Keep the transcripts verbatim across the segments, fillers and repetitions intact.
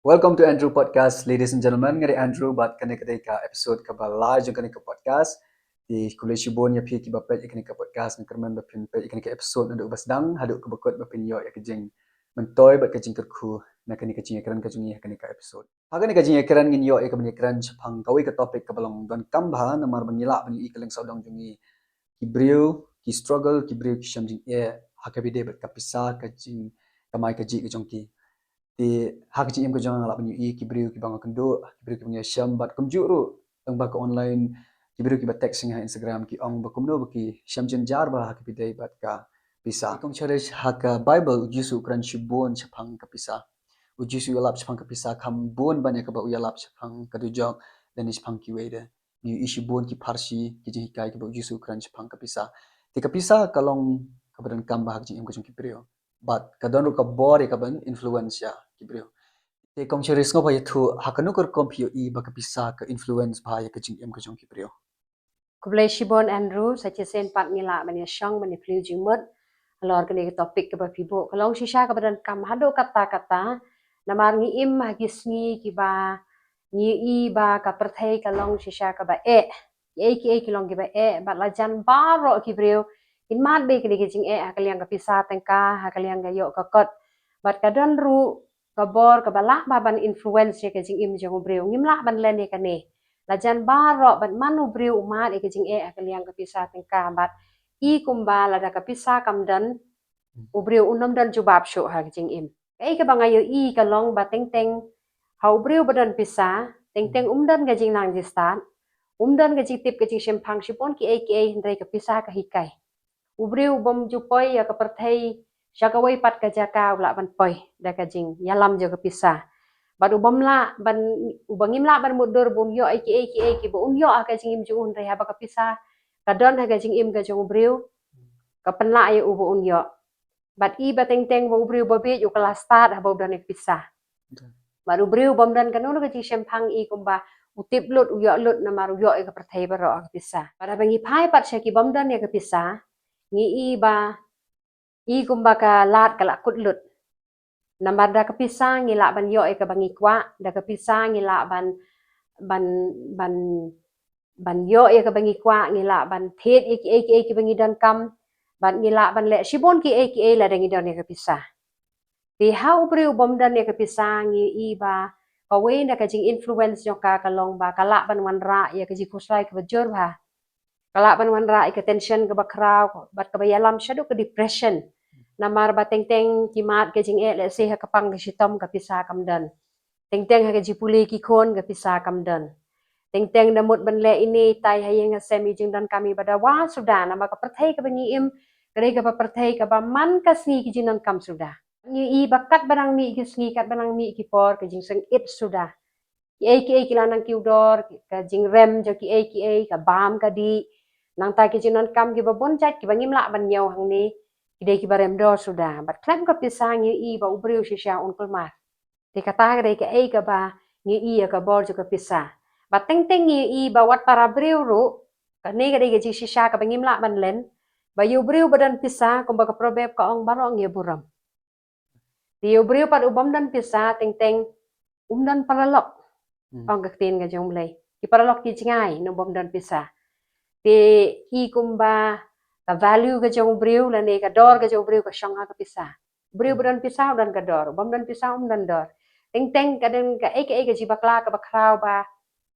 Welcome to Andrew Podcast, ladies and gentlemen. Nga dei Andrew, bad kane ka dei ka episode kaba lai jong kane ka podcast. Te khublei shibun ïa phi kiba peit ïa kane ka podcast, nga kyrmen ba phin peit ïa kane ka episode naduh ba sdang haduh kaba kut ba phin ïoh ïa ka jingmyntoi bad ka jingkyrkhu na kane ka jingïakren ka jong ngi ha kane ka episode. Ha kane ka jingïakren ngin ïoh ïa kaban ïakren shaphang kawei ka topic kaba long donkam bha namar ba ngi lah ban ïohi ka lyngsawdong jong ngi, ki briew ki struggle, ki briew ki shem jingeh ha kaba ïadei bad ka pisa, ka jingkamai kajih ka jong ki. Te ha ka jingim ka jong nga lah ban ïohi ki briew kiba nga kynduh, ki briew kiba nga ïashem bad kumjuh ruh lyngba ka online, ki briew kiba text ïa nga ha Instagram ki ong ba kumno ba ki shem jynjar bha ha kaba ïadei bad ka pisa. Kong Cherish, ha ka Bible U Jisu u kren shibun shaphang ka pisa. U Jisu u ïalap shaphang ka pisa kham bun ban ïa kaba u ïalap shaphang ka dujok lane shaphang kiwei de. Ngi ïohi shibun ki pharshi, ki jinghikai kiba U Jisu u kren shaphang ka pisa. Te ka pisa ka long kaba donkam bha ha ka jingim ka jong ki briew. Bad ka don ruh ka bor ïa kaban influence ïa ki briew. Te Kong Cherish, sngewbha ïathuh, ha kano ka rukom phi ïohi ba ka pisa ka influence bha ïa ka jingim ka jong ki briew? Khublei shibun Andrew, sa shisien pat ngi lah ban ïashong ban ïaphylliew jingmut halor kane ka topic kaba phi buh. Ka long shisha kaba donkam haduh katta katta. Namar ngi im ha ki sngi kiba ngi ïohi ba ka pyrthei ka long shisha kaba eh. Kiei kiei ki long kiba eh, bad la jan baroh ki briew kin mad bha ïa kane ka jingeh ha ka liang ka pisa tyngka, ha ka liang ka ïoh ka kot. Bad ka don ruh ka bor kaba lah bha ban influence ïa ka jingim jong u briew. Ngim lah ban len ïa kane. La jan baroh bad man u briew u mad ïa ka jingeh ha ka liang ka pisa tyngka, bad i kumba lada ka pisa kam don, u briew un ym don jubab shuh ha ka jingim. Kaei kaba nga ïohi ka long ba teng teng ha u briew ba don pisa, teng teng um don ka jingnang jingstad, um don ka jingtip ka jingshemphang shibun kiei kiei, hynrei ka pisa ka hikai. U briew u bym ju poi ïa ka pyrthei sha kawei pat ka jaka u lah ban poi da ka jingïalam jong ka pisa. Bad u bym lah ban, uba ngim lah ban mutdur ba un ïoh ïa kiei kiei kiba un ïoh ha ka jingim jong u, hynrei haba ka pisa ka don ha ka jingim ka jong u briew, ka pynlah ïa u ba un ïoh. Bad i ba teng teng ba u briew ba bieit u kylla stad haba u don ïa ka pisa. Bad u briew u bym don kano kano ka jingshemphang, i kumba u tip lut, u ïoh lut namar u ïoh ïa ka pyrthei baroh ha ka pisa. Bad haba ngi phai pat sha ki bym don ïa ka pisa, ngi ïohi ba i kumba ka lad ka la kut lut. Namar da ka pisa ngi lah ban ïoh ïa kaba ngi kwah, da ka pisa ngi lah ban, ban, ban, ban ïoh ïa kaba ngi kwah, ngi lah ban thied ïa kiei kiei kiba ngi donkam, bad ngi lah ban leh shibun kiei kiei lada ngi don ïa ka pisa. Te ha u briew u bym don ïa ka pisa ngi ïohi ba kawei na ka jinginfluence jong ka ka long ba ka lah ban wanrah ïa ka jingkhuslai kaba jur bha. Ka lah ban wanrah ïa ka tension kaba khraw bad kaba ïalam shaduh ka depression. Namar ba teng teng ki mad ka jingeh, lehse ha ka pang ka shitom ka pisa kam don. Teng teng ha ka jingpule ki khun ka pisa kam don. Teng teng da mut ban leh ine itai ha ïing ha sem, i jingdonkam iba dawa suda, namar ka pyrthei kaba ngi im ka dei kaba pyrthei kaba man ka sngi ki jingdonkam suda. Ngi ïohi ba katba nang mih ki sngi, katba nang mih ki por, ka jingsngewsih suda. Kiei kiei ki la nang kiew dor, ka jingrem jong kiei kiei, ka bam ka dih, nangta ki jingdonkam kiba bun jait kiba ngim lah ban ñiew hangne, ki dei kiba rem dor suda. Bad khlem ka pisa ngi ïohi ba u briew shisha un kulmar. Te kata ka dei kaei kaba ngi ïohi ïa ka bor jong ka pisa. Bad teng teng ngi ïohi ba wat para briew ruh, kane ka dei ka jingshisha kaba ngim lah ban len, ba ïa u briew ba don pisa, kumba ka proverb ka ong, baroh ngi ïa burom. Te ïa u briew pat u bym don pisa teng teng um don paralok. Hmm. Ong ka ktien ka jong U Blei, ki paralok ki jngai na u bym don pisa. Te i kumba ka value ka jong u briew lane ka dor ka jong u briew ka shong ha ka pisa. U briew ba don pisa u don ka dor, u bym don pisa um don dor. Teng teng ka don kaei kaei ka jingbakla kaba khraw ba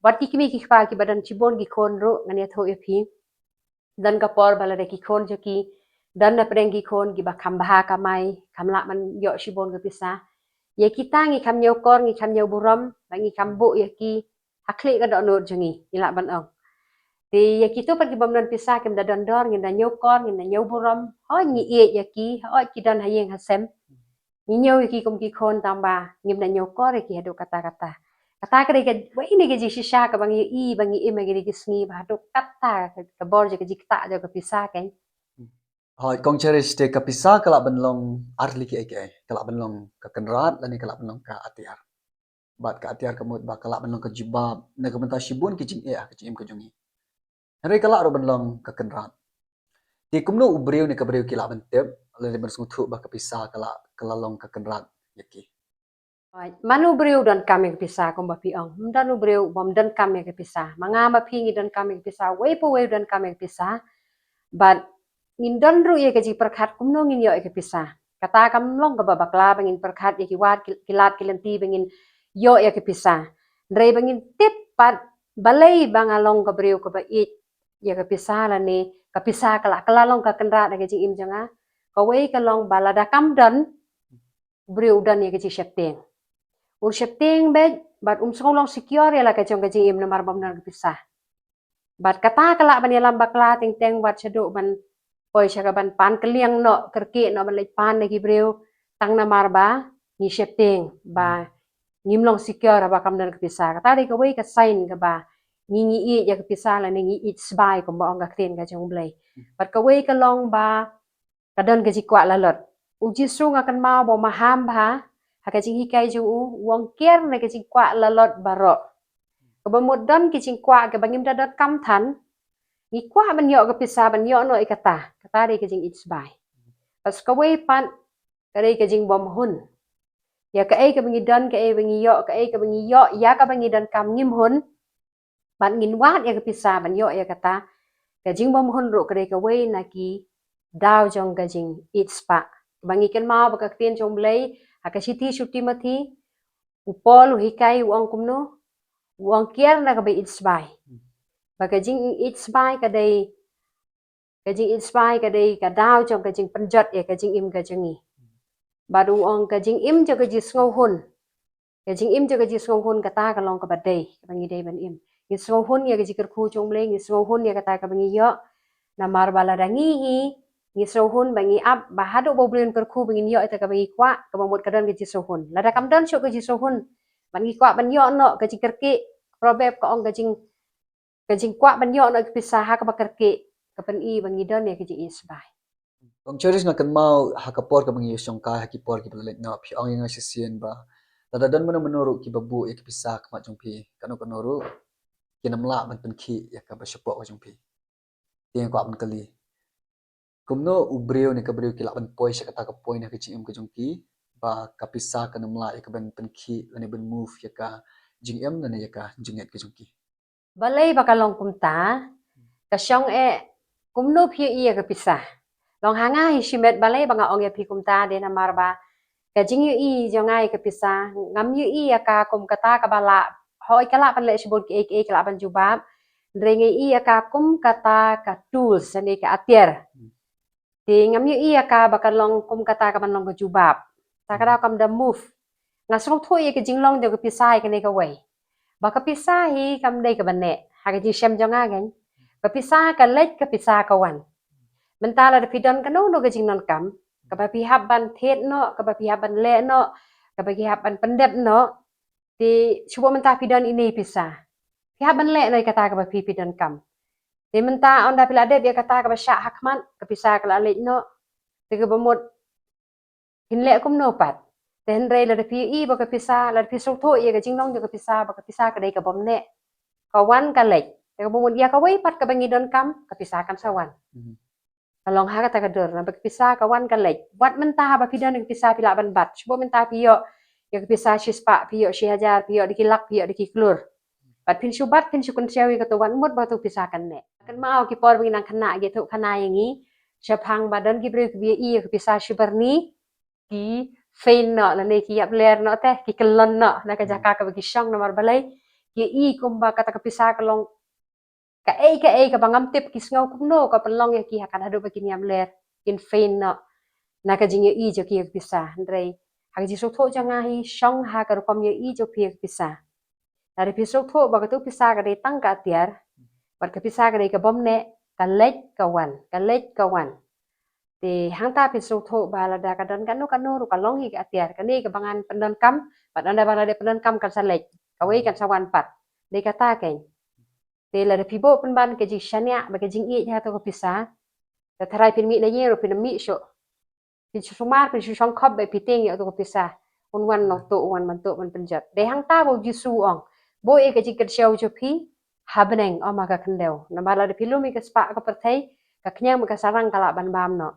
wat ki kmie ki kpa kiba don shibun ki khun ruh, ngan ïathuh ïa phi. Don ka por ba lada ki khun jong ki, don na pdeng ki khun kiba kham bha kamai, kham lah ban ïoh shibun ka pisa, ïa kita ngi kham ñiewkor, ngi kham ñiewburom, ba ngi kham buh ïa ki ha khlieh ka dohnud jong ngi, ngi lah ban ong. Te ïa kito pat ki bym don pisa, kim da don dor, ngin da ñiewkor, ngin da ñiewburom, hooid ngi ïeit ïa ki, hooid ki don ha ïing ha sem, ngi ñiew ïa ki kum ki khun, tang ba ngim da ñiewkor ïa ki haduh katta katta. Kata ka dei kawei na ki jingshisha kaba ngi ïohi ba ngi im ha kine ki sngi, ba haduh katta ka bor jong ka jingktah jong ka pisa kein. Hooid, Kong Cherish, te ka pisa ka lah ban long ar tylli kiei kiei, ka lah ban long ka kynrad lane ka lah ban long ka atiar. Bad ka atiar ka mut ba ka lah ban long ka jubab na ka bynta shibun ki jingeh ha ka jingim ka jong ngi. Hynrei ka lah ruh ban long ka kynrad. Te kumno u briew ne ka briew ki lah ban tip lane ban sngewthuh ba ka pisa ka lah, ka la long ka kynrad ïa ki? Mano briew donkam ïa ka pisa kumba phi ong? Ym don u briew bym donkam ïa ka pisa. Ma nga ma phi ngi donkam ïa ka pisa, uwei pa uwei u donkam ïa ka pisa. Bad ngin don ruh ïa ka jingpyrkhat kumno ngin ïoh ïa ka pisa. Kata kam long kaba bakla ba ngin pyrkhat ïa ki wad ki, ki lad ki lynti ba ngin ïoh ïa ka pisa. Hynrei ba ngin tip pat balei ba nga long ka briew kaba ïeit ïa ka pisa lane ka pisa ka la, ka la long ka kynrad ha ka jingim jong nga. Kawei ka long ba lada kam don, u briew u don ïa ka jingsheptieng. Un sheptieng beit bad um sngew long secure ïa la ka jong ka jingim namar bym don ka pisa. Bad kata ka lah ban ïalam bakla teng teng wat shaduh ban poi sha ka ban pan kylliang noh, kyrkieh noh ban leit pan na ki briew tang namar ba ngi sheptieng ba ngim long secure haba kam don ka pisa. Kata dei kawei ka sign kaba ngi, ngi ïeit ïa ka pisa lane ngi ïeit sbai kumba ong ka ktien ka jong U Blei. Bad kawei ka long ba ka don ka jingkwah lalot. U Jisu nga kynmaw ba u maham bha ha ka jinghikai jong u, u ong kiar na ka jingkwah lalot baroh. Kaba mut don ka jingkwah kaba ngim da donkam than, ngi kwah ban ïoh ka pisa ban ïoh noh ïa kata. Kata dei ka jingïeit sbai. Bad sa kawei pat ka dei ka jingbymhun. Ïa kaei kaba ngi don, kaei ba ngi ïoh, kaei kaba ngi ïoh ïa kaba ngi donkam ngim hun. Bad ngin wad ïa ka pisa ban ïoh ïa kata. Ka jingbymhun ruh ka dei kawei na ki daw jong ka jingïeit spah. Ba ngi kynmaw ba ka ktien jong U Blei ha ka shithi sha u Timothi, u Paul u hikai u ong kumno? U ong kiar na kaba ïeit sbai. Ba ka jingïeit sbai ka dei, ka jingïeit sbai ka dei ka daw jong ka jingpynjot ïa ka jingim ka jong ngi. Bad u ong ka jingim jong ka jingsngewhun. Ka jingim jong ka jingsngewhun kata ka long kaba dei, kaba ngi dei ban im. Ngi sngewhun ïa ka jingkyrkhu jong U Blei, ngi sngewhun ïa kata kaba ngi ïoh. Namar ba lada ngi hi, ngi sngewhun ba ngi ap, ba haduh ba U Blei un kyrkhu ba ngin ïoh ïa kata kaba ngi kwah, kaba mut ka don ka jingsngewhun. Lada kam don shuh ka jingsngewhun, bad ngi kwah ban ïoh noh, ka jingkyrkieh, Proverb ka ong ka jing, ka jingkwah ban ïoh noh ka pisa ha kaba kyrkieh, ka pyni ba ngi don ïa ka jingïeit sbai. Kong Cherish, nga kynmaw ha ka por kaba ngi ïashongkai ha ki por kiba la leit noh, phi ong ïa nga shisien ba lada don mano mano ruh kiba buh ïa ka pisa ha khmat jong phi, kano kano ruh, kin ym lah ban pynkhih ïa kaba shapoh ka jong phi. Te nga kwah ban kylli, kumno u briew ne ka briew ki lah ban poi sha kata ka point ha ka jingim ka jong ki ba ka pisa kan ym lah ïa ka ban pynkhih lane ban move ïa ka jingim lane ïa ka jingngeit ka jong ki? Balei ba ka long kumta? Ka shong eh kumno phi ïohi ïa ka pisa. Long ha nga hi shimet balei ba nga ong ïa phi kumta, dei namar ba ka jingïohi jong nga ïa ka pisa, ngam ïohi ïa ka kum kata kaba lah, hooid ka lah ban leh shibun kiei kiei, ka lah ban jubab. Hynrei nga ïohi ïa ka kum kata ka tools, lane ka atiar. Te ngam ïohi ïa ka ba ka long kum kata ka ban long ka jubab. Ta ka daw kam da move. Nga sngewthuh ïa ka jinglong jong ka pisa ïa kane kawei. Ba ka pisa hi kam dei kaba neh. Ha ka jingshem jong nga kein, ka pisa ka leit, ka pisa ka wan. Mynta lada phi don kano kano ka jingdonkam kaba phi hap ban thied noh, kaba phi hap ban leh noh, kaba phi hap ban pyndep noh, te shu buh mynta phi don ine i pisa, phi hap ban leh noh ïa kata kaba phi, phi donkam. Te mynta ynda phi la dep ïa kata kaba shah ha khmat, ka pisa ka la leit noh. Te kaba mut phin leh kumno pat? Te hynrei lada phi ïohi ba ka pisa, lada phi sngewthuh ïa ka jinglong jong ka pisa, ba ka pisa ka dei ka bym neh. Ka wan ka leit. Te kaba mut ïa kawei pat kaba ngi donkam, ka pisa kan sa wan. Ka long ha kata ka dur, namar ka pisa ka wan ka leit. Wat mynta haba phi don ka pisa phi lah ban bat. Shu buh mynta phi ïoh ïa ka pisa shispah, phi ïoh shi hajar, phi ïoh da ki lak, phi ïoh da ki klur. Bad phin shu bat, phin shu kynshew ïa kato, wat mut ba kato ka pisa kan neh. Kynmaw ki por ba ngi nang khynnah, ki tuh khana ïa ngi, shaphang ba don ki briew kiba ïohi ïa ka pisa shi byrni, ki faint noh, lane ki ïap ler noh te, ki kyllon noh na ka jaka kaba ki shong. Namar balei? Ki ïohi kumba kata ka pisa ka long kaei kaei kaba ngam tip, ki sngew kumno ka pynlong ïa ki, ha ka haduh ba kin ïap ler, kin faint noh na ka jingïohi jong ki ïa ka pisa. Hynrei ha ka jingsngewthuh jong nga hi, shong ha ka rukom ïohi jong phi ïa ka pisa. Lada phi sngewthuh ba kato ka pisa ka dei tang ka atiar, bad ka pisa ka dei ka bym neh, ka leit ka wan, ka leit ka wan. Te hangta phi sngewthuh ba lada ka don kano kano ruh, ka long hi ka atiar, kane kaba ngan pyndonkam, bad ynda ba la dep pyndonkam kan sa leit, kawei kan sa wan pat. Dei kata kein. Te lada phi buh pynban ka jingshaniah bad ka jingïeit ha kato ka pisa, te tharai phin mih na ïing ruh phin ym mih shuh. Phin shu sumar, phin shu shongkhop bad phi tieng ïa kato ka pisa. Un wan nongtuh, un wan ban tuh, ban pynjot. Dei hangta ba U Jisu u ong, buh ïa ka jingkynshew jong phi ha bneng, ym ha ka khyndew. Namar lada phi lum ïa ka spah ka pyrthei, ka khñiang bad ka sarang ka lah ban bam noh.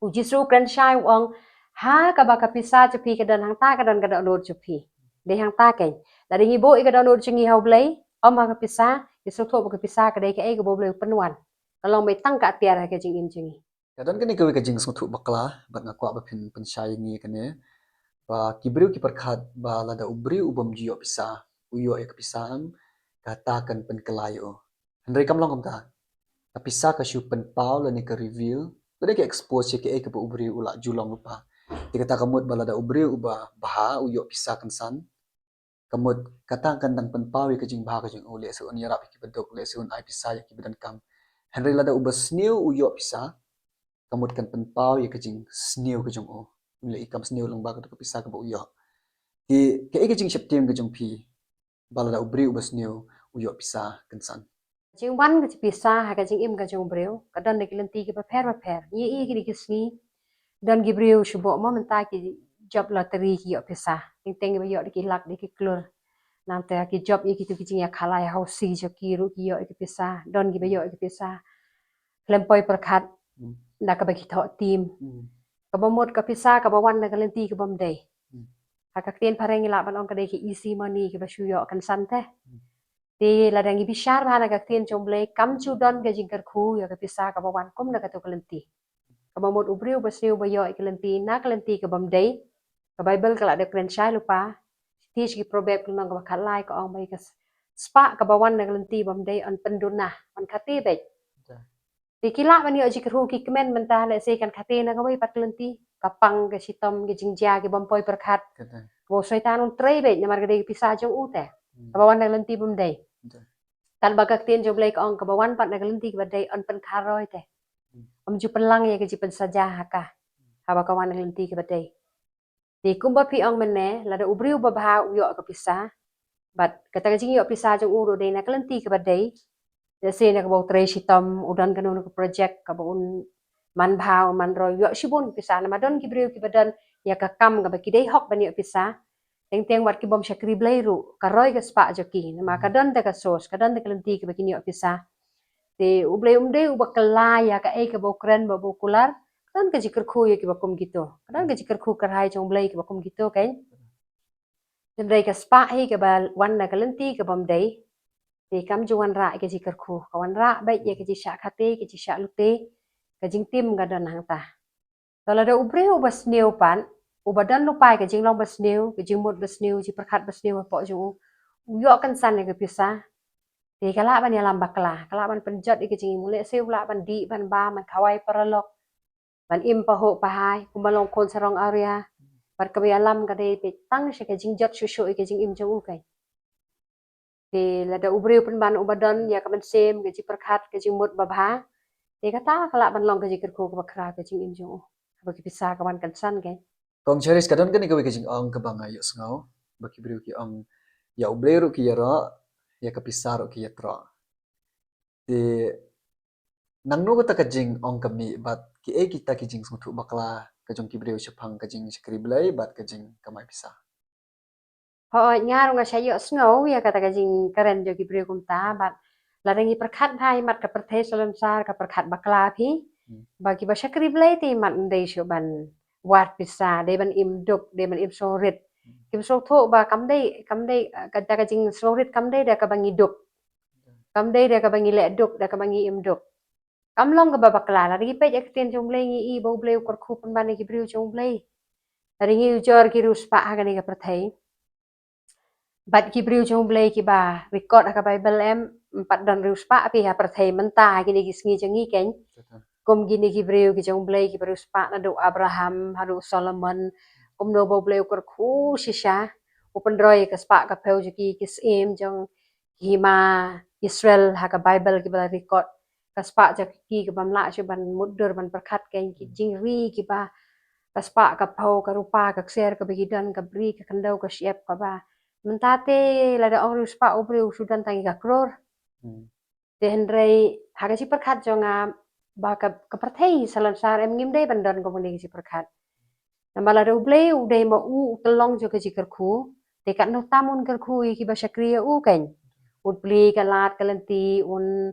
U Jisu u kren shai u ong, Ha kaba ka pisa jong phi ka don hangta, ka don ka dohnud jong phi. Dei hangta kein. Lada ngi buh ïa ka dohnud jong ngi ha U Blei, ym ha ka pisa, ngi sngewthuh ba ka pisa ka dei kaei kaba U Blei u pynwan. Ka long beit tang ka atiar ha ka jingim jong ngi. Ka don kane kawei ka jingsngewthuh bakla, bad nga kwah ba phin pynshai ïa ngi kane. Ba ki briew ki pyrkhat ba lada u briew u bym ju ïoh pisa, u ïoh ïa ka pisa em, kata kan pynkylla ïa u. Hynrei kam long kumta. Ka pisa ka shu pynpaw lane ka reveal, lane ka expose ïa kaei kaba u briew u la ju long lypa. Te kata ka mut ba lada u briew uba bha u ïoh pisa kynsan, ka mut kata kan dang pynpaw ïa ka jingbha ka jong u, lehse un ïarap ïa kiba duk, lehse un ai pisa ïa kiba donkam. Hynrei lada uba sniew u ïoh pisa, ka mut kan pynpaw ïa ka jingsniew ka jong u. Un leh ïa ka kam sniew lyngba kato ka pisa kaba u ïoh. Te kaei ka jingsheptieng ka jong phi ba lada u briew uba sniew u ïoh pisa kynsan? Jingwan ka jingpisa ha ka jingim ka jong u briew ka don da ki lynti kiba pher ba pher. Ngi ïohi kine ki sngi don ki briew shu buh mo mynta ki jop lottery ki ïoh pisa. Teng teng kiba ïoh da ki lak da ki klur. Nangta ki jop ïa kito ki jingïakhalai hausi jong ki ruh ki ïoh ïa ki pisa. Don kiba ïoh ïa ki pisa. Khlem poi pyrkhat Hmm. da kaba ki thoh tim. Hmm. Kaba mut ka pisa kaba wan na ka lynti kaba ym dei. Hmm. Ha ka ktien phareng ngi lah ban ong ka dei ki easy money kiba shu ïoh kynsan te. Hmm. Te lada ngi bishar bha na ka ktien jong U Blei kam ju don ka jingkyrkhu ïa ka pisa kaba wan kum na kato ka lynti. Kaba mut u briew ba sniew ba ïoh ïa ka lynti na ka lynti kaba ym dei. Ka Baibl ka la dep kren shai lypa. Te sha ki Proverb ka lynnong kaba khatlai ka ong ba ïa ka s-, spah kaba wan na ka lynti ba ym dei yn pynduna, yn khate beit. Ja. Te ki lah ban ïoh jingkyrkhu ki kmen mynta lehse kan khate na kawei pat ka lynti. Ka pang ka shitom ka jingjia ki bym poi pyrkhat. Kata. Kaba u Soitan un trei beit namar ka dei ka pisa jong u te. Hmm. Kaba wan na ka lynti ba ym dei. Kata. Katba ka ktien jong U Blei ka ong kaba wan pat na ka lynti kaba dei yn pynkharoi te. Hmm. Ym ju pynlang ïa ka jingpynsaja ha ka. Haba ka wan na ka lynti kaba dei. Te kumba phi ong mynne, lada u briew ba bha u ïoh ka pisa. Bad kata ka jingïoh pisa jong u ruh dei na ka lynti kaba dei. Lehse na kaba u trei shitom, u don kano kano ka project, kaba un man bha, un man roi, u ïoh shibun pisa, namar don ki briew kiba don ïa ka kam kaba ki dei hok ban ïoh pisa. Teng teng wat ki bym shakri Blei ruh, ka roi ka spah jong ki, namar ka Hmm. don da ka source, ka don da ka lynti kaba kin ïoh pisa. Te U Blei um dei uba kylla ïa kaei kaba u kren bad ba u kular, ka don ka jingkyrkhu ïa kiba kum kito. Ka don ka jingkyrkhu kyrhai jong U Blei kiba kum kito, kein. Hynrei ka spah hi kaba wan na ka lynti kaba ym dei. Te kam ju wanrah ïa ka jingkyrkhu. Ka wanrah beit ïa ka jingshah khate, ka jingshah lute, ka jingtim ka don hangta. Te lada u briew uba sniew pat, uba don lypa ïa ka jinglong ba sniew, ka jingmut ba sniew, jingpyrkhat ba sniew hapoh jong u, u ïoh kynsan ïa ka pisa. Te ka lah ban ïalam bakla, ka lah ban pynjot ïa ka jingim u, lehse u lah ban dih, ban bam, ban khawai paralok, ban im pahuh pahai, kumba long khun sarong awria. Bad kaba ïalam ka dei beit tang sha ka jingjot shuh shuh ïa ka jingim jong u, kein. Te lada u briew pynban uba don ïa ka mynsiem, ka jingpyrkhat, ka jingmut ba bha, te kata ka lah ban long ka jingkyrkhu kaba khraw ha ka jingim jong u. Haba ki pisa ka wan kynsan, kein. Kong Cherish, ka don kane kawei ka jingong kaba nga ïohsngew ba ki briew ki ong, ïa U Blei ruh ki ïaroh, ïa ka pisa ruh ki ïatroh. Te nangno kata ka jingong ka mih bad kiei kita ki jingsngewthuh bakla ka jong ki briew shaphang ka jingshakri Blei bad ka jingkamai pisa? Hooid, nga ruh nga shah ïohsngew ïa kata ka jingkren jong ki briew kumta, bad lada ngi pyrkhat bha, imat ka pyrthei salonsar ka pyrkhat bakla phi. Hmm. Ba kiba shakri Blei te imat ym dei shuh ban wad pisa, dei ban im duk, dei ban im sngewrit. Hmm. Kiba sngewthuh ba kam dei, kam dei, eh, kata ka jingsngewrit kam dei da kaba ngi duk. Kam dei da kaba ngi leh duk, da kaba ngi im duk. Kam long kaba bakla, lada ngi peit ïa ka ktien jong U Blei ngi i ba U Blei u kyrkhu pynban ïa ki briew jong U Blei. Lada ngi ujor ki riewspah ha kane ka pyrthei. Bad ki briew jong U Blei kiba record ha ka Baibl em, ym pat don riewspah phi ha pyrthei mynta ha kine ki sngi jong ngi, kein. Kum kine ki briew ki jong U Blei kiba riewspah naduh Abraham haduh Solomon. Kumno ba U Blei u kyrkhu shisha. U pynroi ka spah ka phew jong ki, ki syiem jong ki hima Israel ha ka Baibl kiba la record. Ka spah jong ki kaba ym lah shuh ban mutdur ban pyrkhat, kein, ki jingri kiba, ka spah ka phew, ka rupa, ka ksiar kaba ki don, ka bri, ka khyndew, ka shyiap kaba. Mynta te lada ong riewspah u briew u shu don tang ïa ka klur. Hmm. Te hynrei ha ka jingpyrkhat jong nga ba ka, ka pyrthei salonsar em ngim dei ban don kumne ka jingpyrkhat. Namar lada U Blei u dei ma u, u tyllong jong ka jingkyrkhu, te katno tam un kyrkhu ïa kiba shakri ïa u, kein. Un plie ka lad ka lynti, un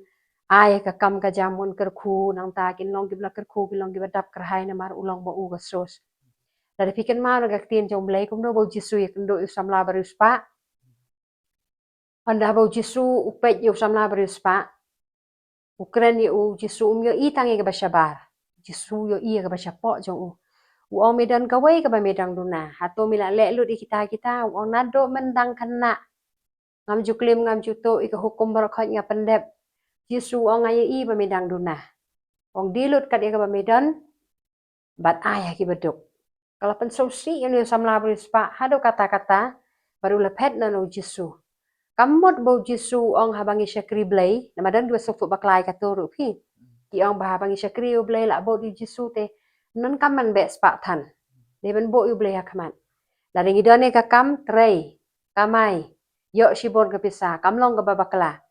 ai ka kam ka jam, un kyrkhu, nangta kin long kiba la kyrkhu, kin long kiba dap kyrhai namar u long ma u ka source. Lada phi kynmaw na ka ktien jong U Blei, kumno ba U Jisu ïakynduh ïa u samla bariewspah. Hynda ba U Jisu u peit ïa u samla bariewspah, u kren ïa u, U Jisu um ïohi tang ïa kaba shabar. U Jisu u ïohi ïa kaba shapoh jong u. U ong, me don kawei kaba me dang duna. Hato me la leh lut ïa kita kita? U ong, naduh mynba dang khynnah ngam ju klim, ngam ju tuh, ïa ka hukum baroh khoit nga pyndep. U Jisu u ong, nga ïohi ba me dang duna. U ong, die lut kat ïa kaba me don bad ai ha kiba duk. Ka la pynsngewsih ïa une u samla bariewspah haduh katta katta, bad u la phet noh na U Jisu. Ka mut ba U Jisu u ong, haba ngi shakri Blei, namar don kiba sngewthuh bakla ïa kato ruh phi. Ki ong ba haba ngi shakri ïa U Blei, la buh ïa U Jisu te, ym donkam ban beh spah than. Dei ban buh ïa U Blei ha khmat. Lada ngi don ïa ka kam, trei, kamai, ïoh shibun ka pisa, kam long kaba bakla.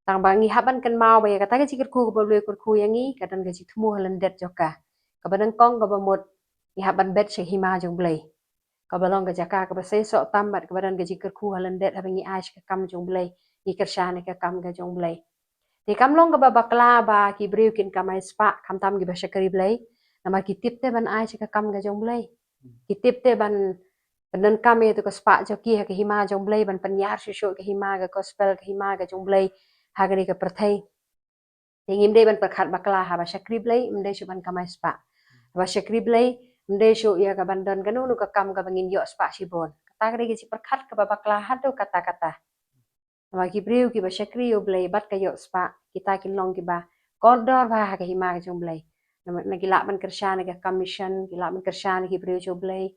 Tang ba ngi hap ban kynmaw ba ïa kata ka jingkyrkhu kaba U Blei u kyrkhu ïa ngi, ka don ka jingthmu ha lyndet jong ka. Kaba nyngkong kaba mut, ngi hap ban bet sha ka hima jong U Blei. Kaba long ka jaka kaba seisoh tam bad kaba don ka jingkyrkhu ha lyndet, haba ngi ai sha ka kam jong U Blei, ngi kyrshan ïa ka kam ka jong U Blei. Te kam long kaba bakla ba ki briew kin kamai spah, khamtam kiba shakri Blei. Namar ki tip te ban ai sha ka kam ka jong U Blei. Ki tip te ban pyndonkam ïa kato ka spah jong ki ha ka hima jong U Blei, ban pynïar shuh shuh ka hima ka gospel, ka hima ka jong U Blei ha kane ka pyrthei. Te ngim dei ban pyrkhat bakla, haba shakri Blei ym dei shuh ban kamai spah. Haba shakri Blei ym dei shuh ïa ka ban don kano kano ka kam kaba ngin ïoh spah shibun. Kata ka dei ka jingpyrkhat kaba bakla haduh katta katta. Namar ki briew kiba shakri ïa U Blei bad ka ïoh spah, kita kin long kiba kordor bha ha ka hima ka jong U Blei. Namar ki lah ban kyrshan ïa ka kam mission, ki lah ban kyrshan ïa ki briew jong U Blei.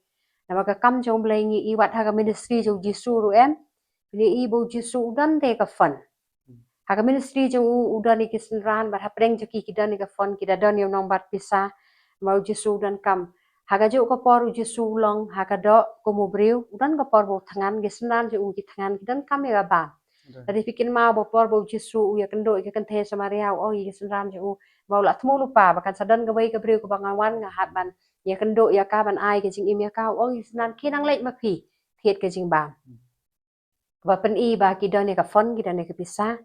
Namar ka kam jong U Blei ngi ïohi wat ha ka ministry jong U Jisu ruh, em, ngi ïohi ba U Jisu u don te ka fund. Ha ka ministry jong u, u don ïa ki synran, bad hapdeng jong ki, ki don ïa ka fund, ki da don ïa u nongbat pisa. Namar U Jisu u donkam. Ha kajuh ka por U Jisu u long ha ka doh kum u briew, u don ka por ba u thngan, ki synran jong u ki thngan, ki donkam ïa ka bam. Lada phi kynmaw ba por ba U Jisu u ïakynduh ïa ka kynthei Samaria, u ong ïa ki synran jong u, ba u la thmu lypa, ba kan sa don kawei ka briew kaba ngan wan, nga hap ban ïakynduh ïa ka, ban ai ka jingim ïa ka. U ong ïa ki synran, khie nang leit ma phi, thied ka jingbam. Kaba pyni ba ki don ïa ka fund, ki don ïa ka pisa,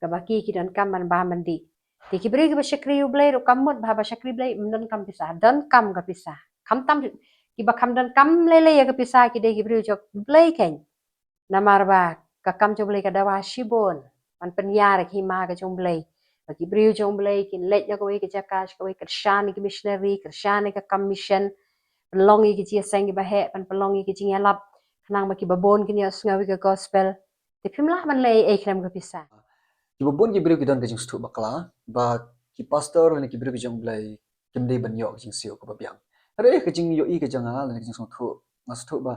kaba ki, ki donkam ban bam ban dih. Te ki briew kiba shakri U Blei ruh ka mut ba haba shakri Blei ym donkam pisa, donkam ka pisa. Khamtam kiba kham donkam lei lei ïa ka pisa, ki dei ki briew jong U Blei keiñ. Namar ba ka kam jong U Blei ka dawa shibun ban pynïar ïa ka hima ka jong U Blei. Ba ki briew jong U Blei kin leit na kawei ka jaka sha kawei, kyrshan ïa ki missionary, kyrshan ïa ka kam mission, pynlong ïa ki jingïaseng kiba heh, ban pynlong ïa ki jingïalap, khnang ba kiba bun kin ïohsngew ïa ka gospel. Te phim lah ban leh ei khlem ka pisa. Kiba bun ki briew ki don ka jingsngewthuh bakla ba ki pastor lane ki briew ki jong U Blei kim dei ban ïoh ka jingsiew kaba biang. Hynrei ka jingïohi ka jong nga lane ka jingsngewthuh, nga sngewthuh ba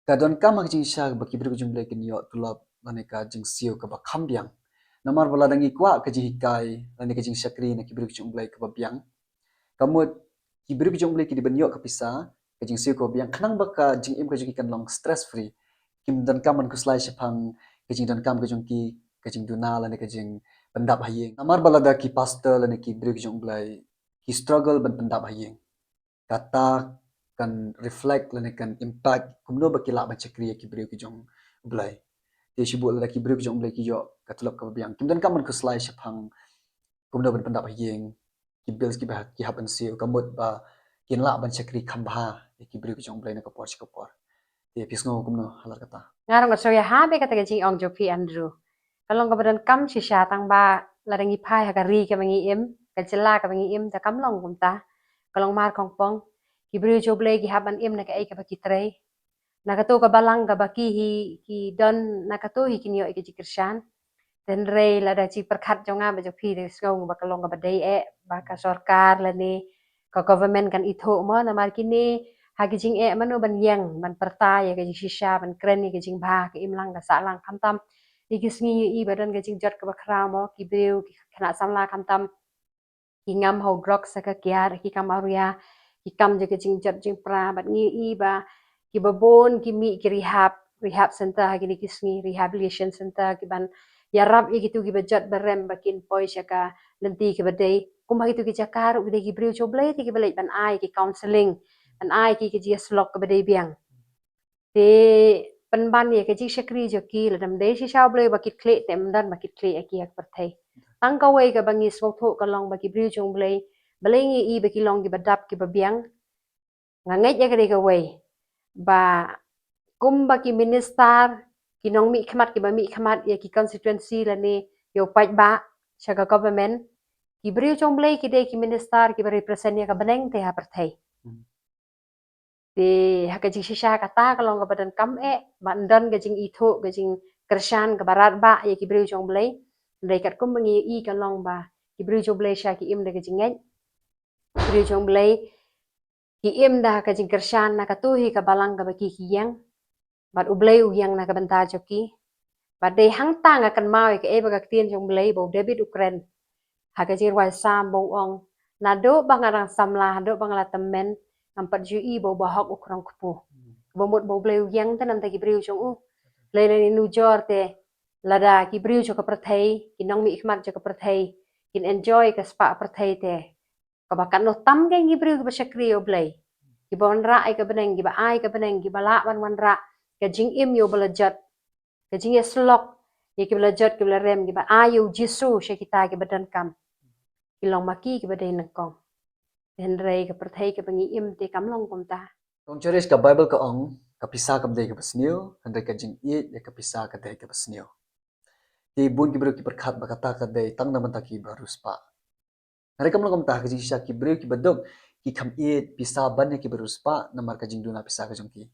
ka donkam ha ka jingshisha ba ki briew ki jong U Blei kin ïoh tulop lane ka jingsiew kaba kham biang. Namar ba lada ngi kwah ka jinghikai lane ka jingshakri na ki briew ki jong U Blei kaba biang, ka mut ki briew ki jong U Blei ki dei ban ïoh ka pisa, ka jingsiew kaba biang, khnang ba ka jingim ka jong ki kan long stress free. Kim donkam ban khuslai shaphang ka jingdonkam ka jong ki, ka jingduna lane ka jingpyndap ha ïing. Namar ba lada ki pastor lane ki briew ki jong U Blei ki struggle ban pyndap ha ïing, kata kan reflect lane kan impact kumno ba ki lah ban shakri ïa ki briew ki jong U Blei. Te shibun lada ki briew ki jong U Blei ki ïoh ka tulop kaba biang, kim donkam ban khuslai shaphang kumno ban pyndap ha ïing, ki bills kiba ki hap ban siew, ka mut ba kin lah ban shakri kham bha ïa ki briew ki jong U Blei na ka por sha ka por. Te phi sngew kumno ha lad kata? Nga ruh nga sngew ïa ha bha kata ka jingong jong phi, Andrew. Ka long kaba donkam shisha, tang ba lada ngi phai ha ka ri kaba ngi im, ka jylla kaba ngi im, te kam long kumta. Ka long mar khongpong. Ki briew jong U Blei ki hap ban im na kaei kaba ki trei. Na kato ka balang kaba ki hi, ki don na kato hi kin ïoh ïa ka jingkyrshan. Hynrei lada jingpyrkhat jong nga bad jong phi, te sngew ba ka long kaba dei eh ba ka sorkar lane ka government kan ithuh mo, namar kine ha ki jingeh mano ban ïeng ban pyrta ïa ka jingshisha, ban kren ïa ka jingbha, ka imlang ka sahlang. Khamtam ïa ki sngi ngi ïohi ba don ka jingjot kaba khraw mo, ki briew, ki khynnah samla khamtam ki ngam ha u drugs, ha ka kiad, ha ki kam awria, ki kam jong ka jingjot jingpra, bad ngi ïohi ba kiba bun ki mih ki rehab, rehab center ha kine ki sngi, rehabilitation center, ki ban ïarap ïa kito kiba jot ba rem ba kin poi sha ka lynti kaba dei. Kum ha kito ki jaka ruh ki dei ki briew jong U Blei te kiba leit ban ai ki counselling, ban ai ki ka jingïasyllok kaba dei biang. Te pynban ïa ka jingshakri jong ki, lada ym dei shisha U Blei ba ki khlieh, te ym don ba ki khlieh ïa ki ha ka pyrthei. Tang kawei kaba ngi sngewthuh ka long ba ki briew jong U Blei, balei ngi ïohi ba ki long kiba dap kiba biang? Nga ngeit ïa ka dei kawei ba kumba ki minister, ki nongmihkhmat kiba mihkhmat ïa ki constituency lane ïa u paidbah sha ka government, ki briew jong U Blei ki dei ki minister kiba represent ïa ka bneng te ha pyrthei. Te ha ka jingshisha kata ka long kaba donkam eh ban don ka jingithuh, ka jingkyrshan kaba radbah ïa ki briew jong U Blei. Hynrei katkum ba ngi ïohi ka long ba ki briew jong U Blei shisha ki im da ka jingngeit. Ki briew jong U Blei ki im da ka jingkyrshan na kato hi ka balang kaba ki ki ïeng. Bad U Blei u ïeng na ka bynta jong ki. Bad dei hangta nga kynmaw ïa kaei ba ka ktien jong U Blei ba u David u kren ha ka jingrwai Salm ba u ong, naduh ba nga dang samla haduh ba nga la tymmen, ngam pat ju i ba u bahok u khrong kpu. Kaba mut ba U Blei u ïeng te namar ki briew jong u. Lei lei nujor te lada ki briew jong ka pyrthei, ki nongmihkhmat jong ka pyrthei kin enjoy ka spah pyrthei te, kaba katno tam kein ki briew kiba shakri ïa U Blei, kiba wanrah ïa ka bneng, kiba ai ka bneng, kiba lah ban wanrah ka jingim ïa uba la jot, ka jingïasyllok ïa kiba la jot, kiba la rem, kiba ai ïa U Jisu sha kita kiba donkam. Ki long ma ki kiba dei nyngkong. Hynrei ka pyrthei kaba ngi im te kam long kumta. Kong Cherish, ka Bible ka ong, ka pisa kam dei kaba sniew, hynrei ka jingïeit ïa ka pisa ka dei kaba sniew. Te bun ki briew ki pyrkhat ba kata ka dei tang na bynta kiba riewspah. Hynrei kam long kumta, ha ka jingshisha ki briew kiba duk ki kham ïeit pisa ban ïa kiba riewspah namar ka jingduna pisa ka jong ki.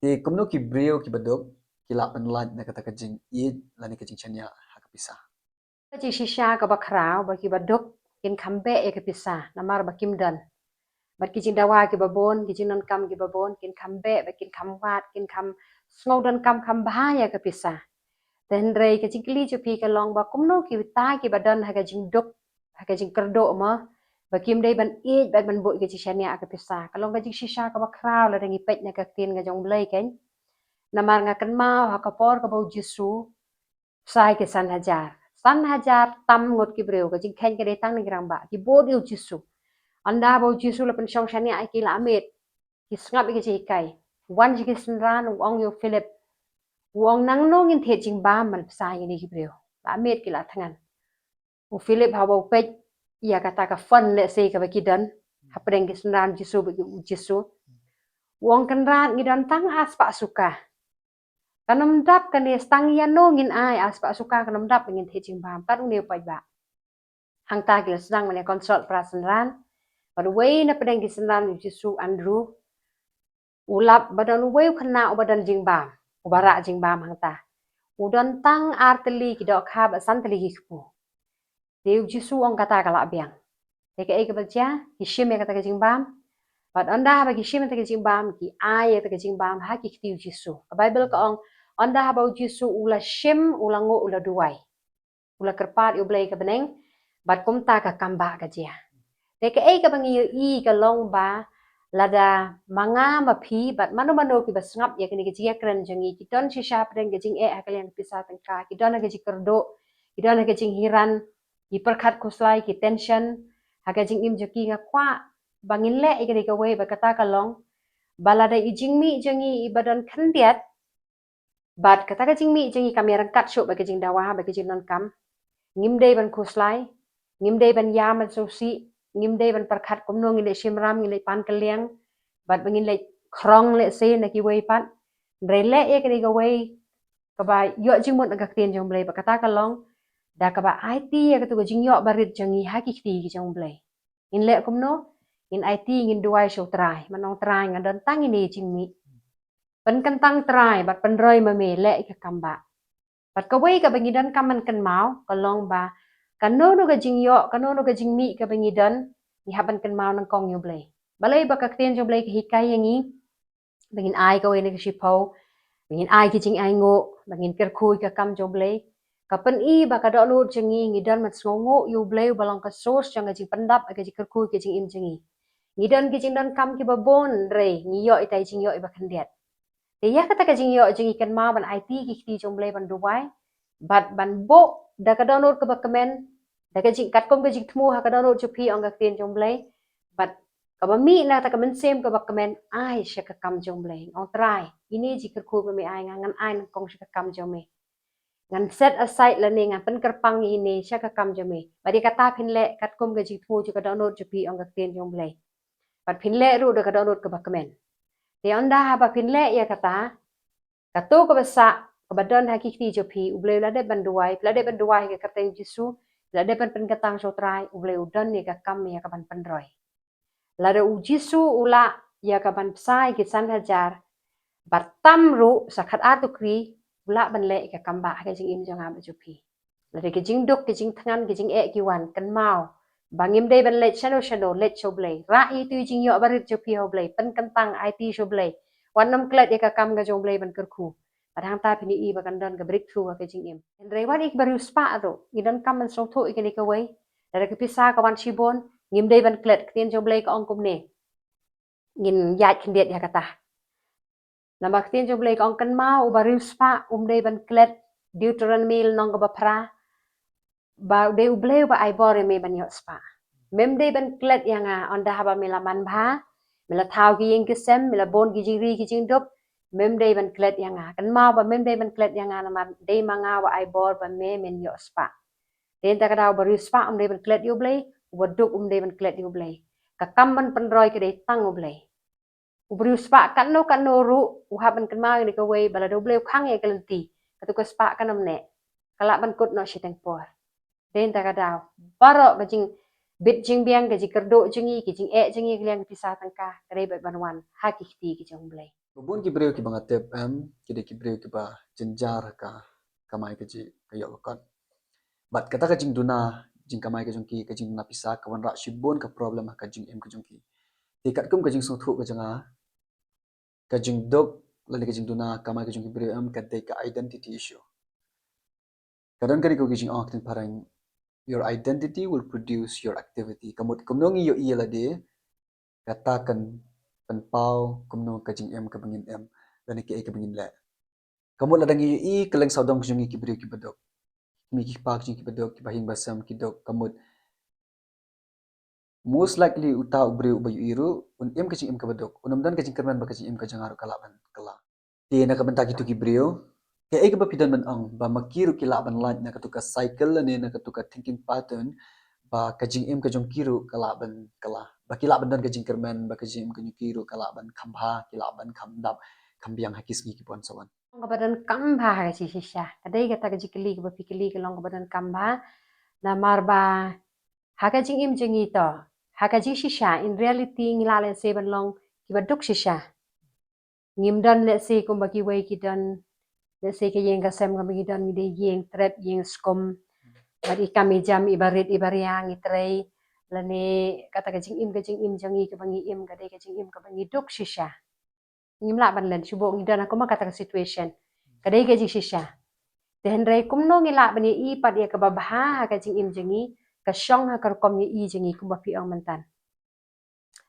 Te kumno ki briew kiba duk ki lah ban lait na kata ka jingïeit lane ka jingshaniah ha ka pisa? Ka jingshisha kaba khraw ba kiba duk kin kham beh ïa ka pisa namar ba kim don. Bad ki jingdawa kiba bun, ki jingdonkam kiba bun, kin kham beh, bad kin kham wad, kin kham sngew donkam kham bha ïa ka pisa. Te hynrei ka jingkylli jong phi ka long ba kumno kita kiba don ha ka jingduk, ha ka jingkyrduh mo, ba kim dei ban ïeit bad ban buh ka jingshaniah ha ka pisa. Ka long ka jingshisha kaba khraw lada ngi peit na ka ktien ka jong U Blei kein. Namar nga kynmaw ha ka por kaba U Jisu psa ïa ki san hajar. San hajar tam ngut ki briew, ka jingkheiñ ka dei tang na ki rangbah. Ki bud ïa U Jisu. Ynda ba U Jisu la pynshong shaniah ïa ki, la miet. Ki sngap ïa ka jinghikai. Wan sha ki synran, u ong ïa u Philip. U ong, nangno ngin thied jingbam ban psa ïa kine ki briew. La miet ki, la thngan. U Philip haba u peit ïa kata ka fund lehse kaba ki don hapdeng ki synran Jisu bad U Jisu. U ong, kynrad, ngi don tang ar spah suka. Kan ym dap kane, tang ïano ngin ai, ar spah suka kan ym dap ngin thied jingbam. Tad une u paidbah. Hangta ki la sdang ban ïa consult para synran. Bad uwei na pdeng ki synran U Jisu, Andrew, u lap ba don uwei u khynnah uba don jingbam, uba rah jingbam hangta. U don tang ar tylli ki dohkha bad san tylli ki kpu. Te U Jisu u ong kata ka lah biang. Te kaei kaba jia, ki shim ïa kata ka jingbam. Bad ynda haba ki shim ïa kata ka jingbam, ki ai ïa kata ka jingbam ha ki kti U Jisu. Ka Bible ka ong, ynda haba U Jisu u la shim, u la nguh, u la duwai. U la kyrpad ïa U Blei ka bneng, bad kumta ka kam ba ka jia. Te kaei kaba ngi ïohi ka long ba lada ma nga ma phi bad mano mano kiba sngap ïa kane ka jingïakren jong ngi, ki don shisha hapdeng ka jingeh ha ka liang ka pisa tyngka, ki don ha ka jingkyrduh, ki don ha ka jinghiran, ki pyrkhat khuslai, ki tension ha ka jingim jong ki. Nga kwah ba ngin leh ïa kane kawei, ba kata ka long ba lada i jingmih jong ngi iba don khyndiat, bad kata ka jingmih jong ngi kam ïaryngkat shuh bad ka jingdawa bad ka jingdonkam, ngim dei ban khuslai, ngim dei ban ïam ban sngewsih, ngim dei ban pyrkhat kumno ngin leit shim ram, ngin leit pan kylliang, bad ba ngin leit khrong lehse na kiwei pat. Hynrei leh ïa kane kawei kaba ïoh jingmut na ka ktien jong U Blei, bad kata ka long da kaba aiti ïa katu ka jingïoh barit jong ngi ha ki kti ki jong U Blei. Ngin leh kumno? Ngin aiti, ngin duwai sha U Trai, ban ong, Trai, nga don tang ine i jingmih. Pynkyntang Trai bad pynroi ma me, leh ïa ka kam ba. Bad kawei kaba ngi donkam ban kynmaw ka long ba kano kano ka jingïoh, kano kano ka jingmih kaba ngi don, ngi hap ban kynmaw nyngkong ïa U Blei. Balei? Ba ka ktien jong U Blei ka hikai ïa ngi ba ngin ai kawei na ka shiphew, ba ngin ai ki jingainguh, ba ngin kyrkhu ïa ka kam jong U Blei. Ka pyni ba ka dohnud jong ngi, ngi don ban sngewnguh ïa U Blei uba long ka source jong ka jingpyndap, ka jingkyrkhu, ka jingim jong ngi. Ngi don ki jingdonkam kiba bun, hynrei ngi ïoh ita i jingïoh iba khyndiat. Te ïa kata ka jingïoh jong ngi, kynmaw ban aiti ki kti jong U Blei, ban duwai bad ban buh da ka dohnud kaba kmen, da ka jing, katkum ka jingthmu ha ka dohnud jong phi, ong ka ktien jong U Blei. Bad kaba mih na kata ka mynsiem kaba kmen, ai sha ka kam jong U Blei. Ong, Trai, ine i jingkyrkhu ba me ai nga, ngan ai nyngkong sha ka kam jong me. Ngan set aside lane ngan pynkyrpang ine sha ka kam jong me. Bad ïa kata phin leh katkum ka jingthmu jong ka dohnud jong phi, ong ka ktien jong U Blei. Bad phin leh ruh da ka dohnud kaba kmen. Te ynda haba phin leh ïa kata, kato kaba sah, kaba don ha ki kti jong phi, U Blei u la dep ban duwai, phi la dep ban duwai ha ka kyrteng U Jisu, phi la dep ban pynkyntang sha U Trai, U Blei u don ïa ka kam ïa kaban pynroi. Lada U Jisu u lah ïa kaban bsa ïa ki san hajar, bad tam ruh sa khatar tukri, u lah ban leh ïa ka kam ba ha ka jingim jong nga bad jong phi. Lada ki jingduk, ki jingthngan, ki jingeh ki wan, kynmaw ba ngim dei ban leit shano shano, leit sha U Blei. Rah ïa itu i jingïoh barit jong phi ha U Blei, pynkyntang, aiti sha U Blei. Wat nym klet ïa ka kam ka jong U Blei ban kyrkhu. Bad hangta phin ïohi ba kan don ka breakthrough ha ka jingim. Hynrei wat ïa ki briew spah ruh, ngi donkam ban sngewthuh ïa kane kawei. Lada ka pisa ka wan shibun, ngim dei ban klet, ka ktien jong U Blei ka ong kumne. Ngin ïaid khyndiat ïa kata. Namar ka ktien jong U Blei ka ong, kynmaw, u briew spah um dei ban klet, Deuteronomi lynnong kaba phra. Ba u dei U Blei uba ai bor ïa me ban ïoh spah. Mem dei ban klet ïa nga, ynda haba me la manbha, me la thaw ki ïing ki sem, me la bun ki jingri ki jingdup, mem dei ban klet ïa nga. Kynmaw ba mem dei ban klet ïa nga namar dei ma nga uba ai bor ba me men ïoh spah. Te ynda ka daw u briew spah um dei ban klet ïa U Blei, uba duk um dei ban klet ïa U Blei. Ka kam ban pynroi ka dei tang U Blei. U briew spah katno katno ruh u hap ban kynmaw ïa kane kawei, ba lada U Blei u khang ïa ka lynti, kato ka spah kan ym neh. Ka lah ban kut noh shiteng por. Te ynda ka daw, baroh ka jingbit jingbiang, ka jingkyrduh jong ngi, ka jingeh jong ngi, ka liang pisa tyngka, ka dei beit ban wan ha ki kti ki jong U Blei. Ba bun ki briew kiba nga tip, em, ki dei ki briew kiba jynjar ha ka kamai kajih, ka ïoh ka kot. Bad kata ka jingduna jingkamai ka jong ki, ka jingduna pisa, ka wanrah shibun ka problem ha ka jingim ka jong ki. Te katkum ka jingsngewthuh ka jong nga, ka jingduk lane ka jingduna kamai ka jong ki briew, em, ka dei ka identity issue. Ka don kane ka jingong ha ka ktien phareng, "Your identity will produce your activity." Ka mut kumno ngi ïohi ïa lade, kata kan pynpaw kumno ka jingim kaba ngin im lane kaei kaba ngin leh. Ka mut lada ngi ïohi kylleng sawdong ka jong ngi ki briew kiba duk, ki kmie ki kpa ka jong ngi kiba duk, kiba ïing ba sem ki duk, ka mut most likely uta u briew uba ïohi ruh un im ka jingim kaba duk, un ym don ka jingkyrmen ba ka jingim ka jong nga ruh ka lah ban kylla. Te na ka bynta kito ki briew, kaei kaba phi don ban ong ba ma ki ruh ki lah ban lait na kato ka cycle lane na kato ka thinking pattern, ba ka jingim ka jong ki ruh ka lah ban kylla, ba ki lah ban don ka jingkyrmen, ba ka jingim ka jong ki ruh ka lah ban kham bha, ki lah ban kham dap kham biang ha ki sngi kiban sa wan? Long kaba donkam bha ha ka jingshisha. Ka dei kata ka jingkylli kaba phi kylli, ka long kaba donkam bha. Namar ba ha ka jingim jong ngi to, ha ka jingshisha, in reality ngi lah lehse ban long kiba duk shisha. Ngim don lehse kumba kiwei ki don, lehse ka ïing ka sem kaba ngi don, ngi dei ïing trep ïing skum. Bad i kam i jam, i barit i baria ngi trei, lane kata ka jingim ka jingim jong ngi kaba ngi im ka dei ka jingim kaba ngi duk shisha. Ngim lah ban len, shu buh ngi don ha kumba kata ka situation. Ka dei ka jingshisha. Te hynrei kumno ngi lah ban ïohi pat ïa kaba bha ha ka jingim jong ngi, ka shong ha ka rukom ïohi jong ngi kumba phi ong mynta.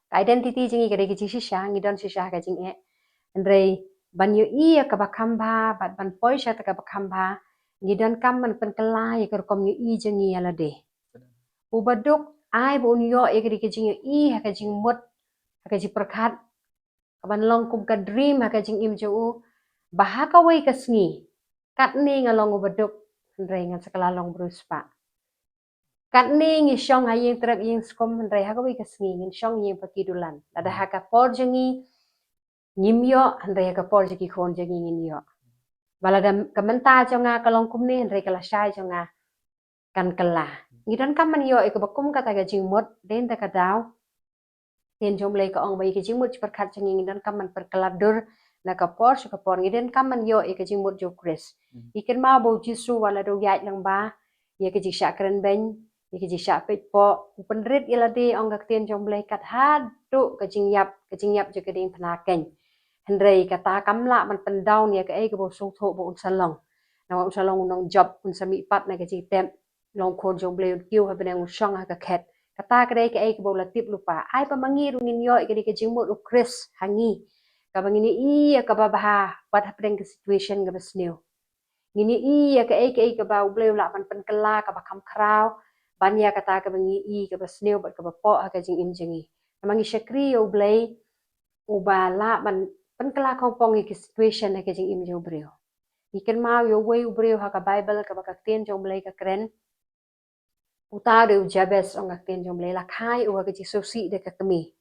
Ka identity jong ngi ka dei ka jingshisha, ngi don shisha ha ka jingeh. Hynrei ban ïohi ïa kaba kham bha bad ban poi sha kata kaba kham bha, ngi donkam ban pynkylla ïa ka rukom ïohi jong ngi ïa lade. Uba duk ai ba un ïoh ïa ka dei ka jingïohi ha ka jingmut, ha ka jingpyrkhat, kaban long kum ka dream ha ka jingim jong u, ba ha kawei ka sngi, katne nga long uba duk, hynrei ngan sa kylla long briew spah. Katne ngi shong ha ïing trep ïing skum, hynrei ha kawei ka sngi ngin shong ïing paki dulan. Lada ha ka por jong ngi ngim ïoh, hynrei ha ka por jong ki khun jong ngi ngin ïoh. Ba lada ka mynta jong nga ka long kumne, hynrei ka lashai jong nga kan kylla. Ngi donkam ban ïoh ïa kaba kum kata ka jingmut, te ynda ka daw Ktien jong U Blei ka ong ba ïa ka jingmut jingpyrkhat jong ngi, ngi donkam ban pyrkhat dur na ka por sha ka por, ngi donkam ban ïoh ïa ka jingmut jong U Khrist. Hmm. Ngi kynmaw ba U Jisu wat la dei u ïaid lyngba ïa ka jingshah kren beiñ, ïa ka jingshah peit poh, u pynrit ïa lade, ong ka ktien jong U Blei, kat haduh ka jingïap, ka jingïap jong ka diengphna keiñ. Hynrei kata kam lah ban pyndown ïa kaei kaba u sngewthuh ba un sa long. Namar un sa long u nongjop, un sa mihpat na ka jingtep. Long khun jong U Blei, un kiew ha bneng, un shong ha ka khet. Kata ka dei kaei kaba u la tip lypa. Ai ba ma ngi ruh ngin ïoh ïa kane ka jingmut U Khrist ha ngi, kaba ngin ïohi ïa kaba bha wat hapdeng ka situation kaba sniew. Ngin ïohi ïa kaei kaei kaba U Blei u lah ban pynkylla kaba kham khraw ban ïa kata kaba ngi ïohi kaba sniew bad kaba poh ha ka jingim jong ngi. Namar ngi shakri ïa U Blei uba lah ban pynkylla khongpong ïa ki situation ha ka jingim jong u briew. Ngi kynmaw ïa uwei u briew ha ka Baibl kaba ka ktien jong U Blei ka kren. Uta u dei u Jabez, ong ka ktien jong U Blei, la kha ïa u ha ka jingsngewsih da ka kmie.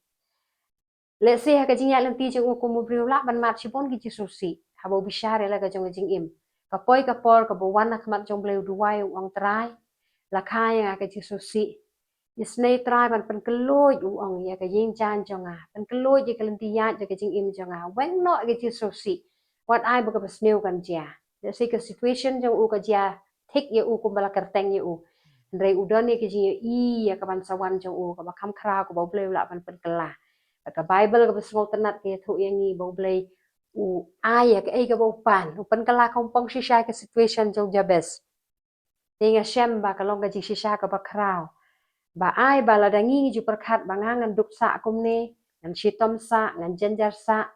Lehse ha ka jingïaid lynti jong u kum u briew lah ban mad shibun ki jingsngewsih haba u bishar ïa la ka jong ka jingim. Ka poi ka por kaba u wan ha khmat jong u Blei u duwai, u ong, Trai, la kha ïa nga ka jingsngewsih. Isynei Trai ban pynkylluid, u ong, ïa ka ïing jaiñ jong nga, pynkylluid ïa ka lynti ïaid jong ka jingim jong nga. Weng noh ïa ka jingsngewsih. Wat ai ba kaba sniew kan jia. Lehse ka situation jong u ka jia thik ïa u kumba la kyrteng ïa u. Hynrei u don ïa ka jingïohi ïa ka ban sa wan jong u kaba kham khraw kaba u Blei u lah ban pynkylla. Bad ka Baibl kaba sngewtynnat ka ïathuh ïa ngi ba u Blei u ai ïa kaei kaba u pan, u pynkylla kongpong shisha ïa ka situation jong u Jabes. Te nga shem ba ka long ka jingshisha kaba khraw. Ba ai ba lada ngi ngi ju pyrkhat ba nga ngan duk sah kumne, ngan shitom sah, ngan jynjar sah,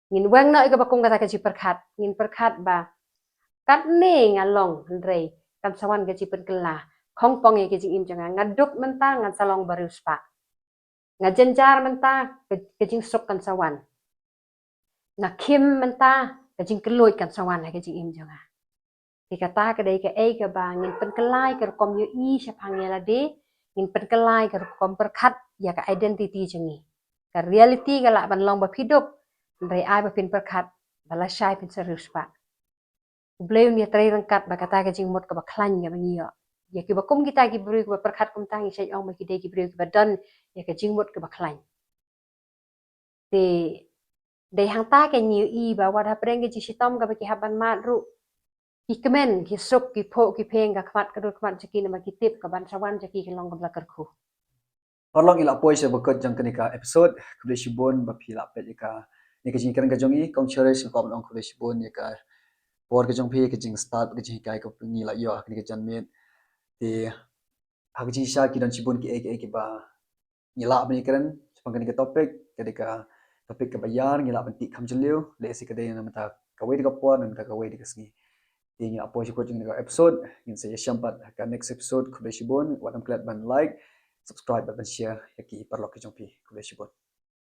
ngin weng noh ïa kaba kum kata ka jingpyrkhat, ngin pyrkhat ba katne nga long, hynrei kan sa wan ka jingpynkylla. Kongpong ïa ka jingim jong nga, nga duk mynta, ngan sa long ba riewspah. Nga jynjar mynta, ka, ka jingsuk kan sa wan. Nga khim mynta, ka jingkylluid kan sa wan ha ka jingim jong nga. Te kata ka dei kaei kaba ngin pynkylla ïa ka rukom ïohi shaphang ïa lade, ngin pynkylla ïa ka rukom pyrkhat ïa ka identity jong ngi. Ka reality ka lah ban long ba phi duk, hynrei ai ba phin pyrkhat ba lashai phin sa riewspah. U Blei un ïatrei ryngkat bad kata ka jingmut kaba khlaiñ kaba ngi ïoh. Ïa kiba kum kita ki briew kiba pyrkhat kumta ngi shait ong ba ki dei ki briew kiba don ïa ka jingmut kaba khlaiñ. Te dei hangta ka jingïohi ba wat hapdeng ka jingshitom kaba ki hap ban mad ruh, ki kmen, ki suk, ki phuh, ki pheng, ka khmat ka dur khmat jong ki namar ki tip ka ban sa wan jong ki ka long kaba la kyrkhu. Paralok, ngi la poi sha ba kut jong kane ka episode. Khublei shibun ba phi la peit ïa kane ka jingïakren ka jong ngi. Kong Cherish, nga kwah ban ong khublei shibun ïa ka por ka jong phi, ka jingstad, ka jinghikai kaba ngi la ïoh ha kane ka janmiet. Te ha ka jingshisha ki don shibun kiei kiei kiba ngi lah ban ïakren shaphang kane ka topic, ka dei ka topic kaba ïar, ngi lah ban tih kham jylliew, lehse ka dei na bynta kawei de ka por, na bynta kawei de ka sngi. Te ngi la poi sha kut jong kane ka episode, ngin sa ïashem pat ha ka next episode. Khublei shibun, wat nym klet ban like, subscribe bad ban share ïa ki paralok ki jong phi. Khublei shibun.